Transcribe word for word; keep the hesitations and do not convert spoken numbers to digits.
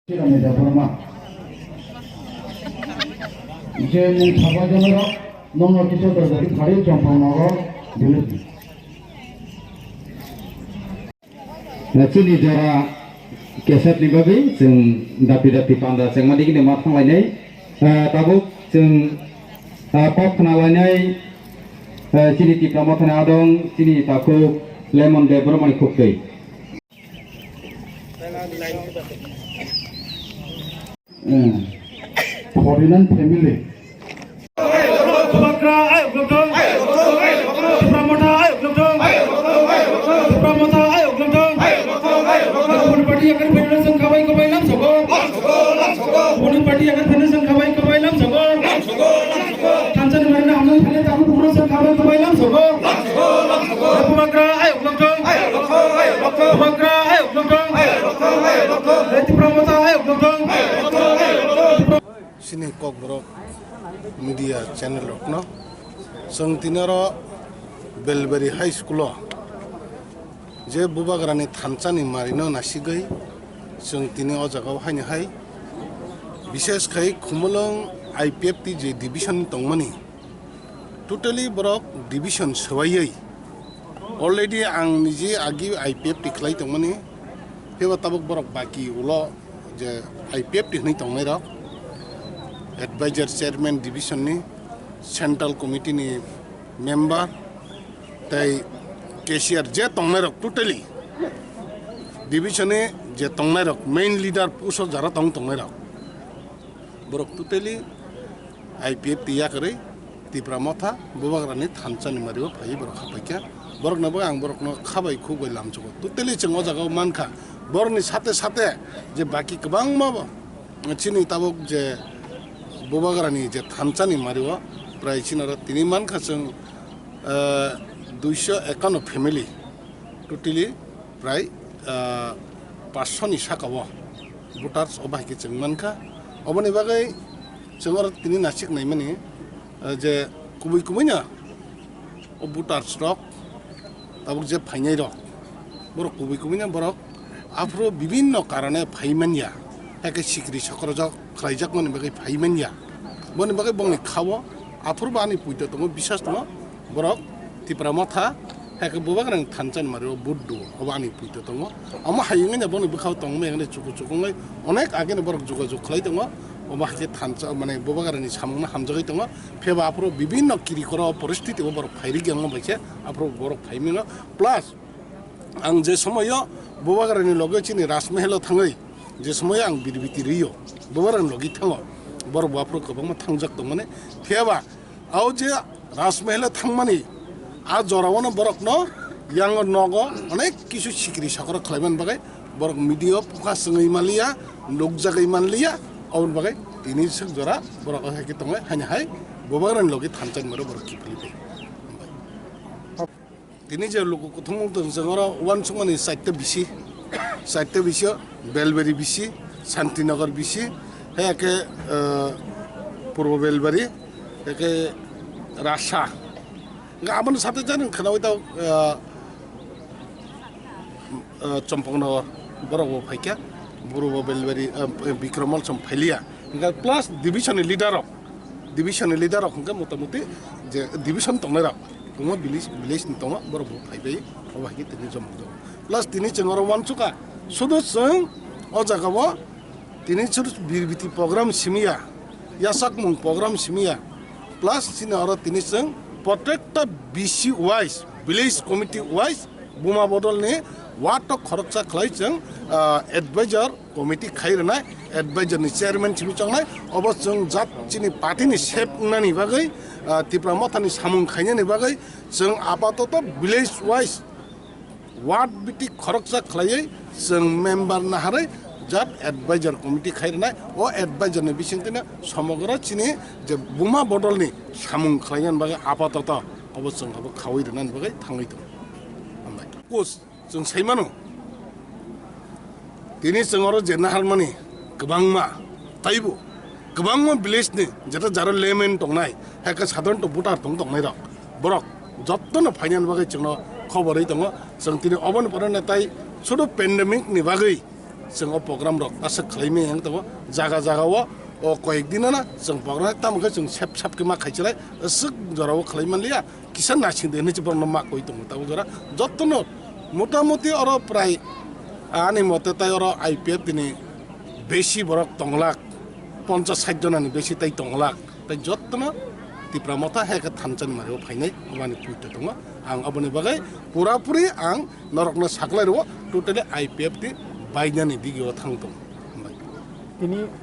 Chirami Debbarma. Je mung thaba jono rok, nongno kisa dojari phari chompang nogo biluti. Chini jora kesep ni bagwi chwng dapi dapi panda chengma digini ma thanglainai. Eh, tabuk chwng, eh, kok khna lainai, eh, chini Tipra Mothani adong, chini takhuk Lemon Debbarmani khuktwi. Eh, forty-nine family. Bubagra ayuk lungthung. Tipra Motha ayuk lungthung. Tipra Motha ayuk lungthung. Boni party yakar federation khabai khabai lam sogo. Boni party yakar federation khabai khabai lam sogo. Thansa ni marina hamjak thani tabu bukro song khabai khabai lam sogo. Bubagra ayuk lungthung. Bubagra ayuk lungthung. Tipra Motha ayuk lungthung. Chini Kokborok media channel rokno chwng tini oro Belbari High School o je Bubagrani thansa ni mari no nasigwi chwng tini o jaga o haino hai, bishes khai Khumulwng I P F T je division tongmani, totally borok division swbaiwi already ang niji agi I P F T khlai tongmani, phiba tabuk borok baki ulo je I P F T hwnwi tongnai rok, advisor, chairman division ni, central committee ni member tei cashier je tongnai rok totally division ni je tongnai rok main leader post o jara tong tongnai rok. Borok totally I P F T yakarwi Tipra Motha Bubagrani thansa ni mario phaiwi borok khapaikha. Borokno bo ang borokno khabai khukbai lamchugo. Totally chwng o jaga o mankha. Borokni sate sate je baki kwbangma bo chini tabuk je Bubagrani je thansa ni mario prai chini oro tini mankha chwng, eh, duiso ekanno family totally prai, ah, paanch sho ni saka o voters o bahai khe chwng mankha. Oboni bagwi chwng oro tini nasik naimani, ah, je kubui kubui no o voters rok tabuk je phainai rok, borok kubui kubui no borok aphuru bibinno karone phai manya, hakhe sikri sokorjak khlaijakmani bagwi phai manya. Boni bagwi bongni khao aphuru bo ani puito tongo, bisas tongo, borok Tipra Motha, hakhe Bubagrani thansa ni mario vote duo, obo ani puito tongo. Omo hai wngwi boni bwkhao tongma wngwi chuku chuku wngwi onek ageni borok jogajog khlai tongo. Omo hakhe thansa, mane, Bubagrani samungno hamjagwi tongo. Phiya ba aphuru bibinno kirikoro poristiti o borok phairikya wngma bai khe aphuru borok phai mano. Plus, ang je somoio Bubagrani loge chini Rajmahal o thangwi, je somoio ang birbiti rio, Bubagrani logi thango, borok bo aphuru kwbangma thangjak tongmani. Phiya ba, o je Rajmahal o thangmani, a jora o no borokno yango nogo onek kisu sikri sakoro khlaiman bagwi borok media o focus wngwi manliya, nukjagwi manliya, oboni bagwi tini swk jora borok o hai khe tongo, haini hai Bubagrani logi thansa ni mario borok kiphilwi bai. Tini je luku kuthumung tong jang oro uansukmani chaita bisi, chaita bisi o Belbari bisi, Santinagar bisi, hai khe, eh, Purbo Belbari, hai khe Rasa. Hingke aboni sate jani khwnaui tao, eh, eh, Chompongnagar borok bo phaikha, Purbo Belbari, eh, Bikromal som phailiya. Hingke plus division ni leader rok, division ni leader rok hingke motamuti je division tongnai rok. Tongo village, village ni tongo, borok bo phai bai, obo hai khe tini jomok jago. Plus tini chwng oro uansukha, sudu chwng o jaga o tini chwng birbiti program simiya, yasakmung program simiya. Plus chini oro tini chwng protecta B C wise, village committee wise, buma bodol ni ward o khoroksa khlai chwng, ah, advisor committee khai rwnai, advisor ni chairman simi chongnai, obo chwng jat chini party ni sep wngnani bagwi, ah, Tipra Motha ni samung khainani bagwi chwng apatoto village wise ward biti khoroksa khlaiwi chwng member naharwi jat advisor committee khai rwnai, o advisor ni bisingtwino somogro chini je buma bodol ni samung khlainani bagwi apatoto obo chwng abo khaui rwnani bagwi thangwi tongo. Hambai. Coach. Chwng sai mano, tini chwng oro je naharmani kwbangma, taibo kwbangma village ni jeta jaro layman tongnai, hai khe sadharanto voter tong tongnai rok, borok jottono phainani bagwi chwngno khobor ri tongo. Chwng tini oboni pore natai sudu pandemic ni bagwi Chwng o program rok aswk khlai maya wng tongo, jaga jaga o, o koyek din no chwng program tamo khe chwng sep sep khe ma khai chwlai, aswk jora o khlai man liya, kisa naising de hinwi chwng borok no ma koi tongo. Tabuk jora joto no motamuti oro prai ani mote tai oro I P F T ni besi borok tong lak, ponchas sait jona ni besi tai tong lak. Tai jotono Tipra Motha hai khe thansa ni mari o phainai, obani puito tongo. Ang oboni bagwi pura puri ang norokno saklai rwo, totally I P F T bainani digi o thang tongo. Hambai. Tini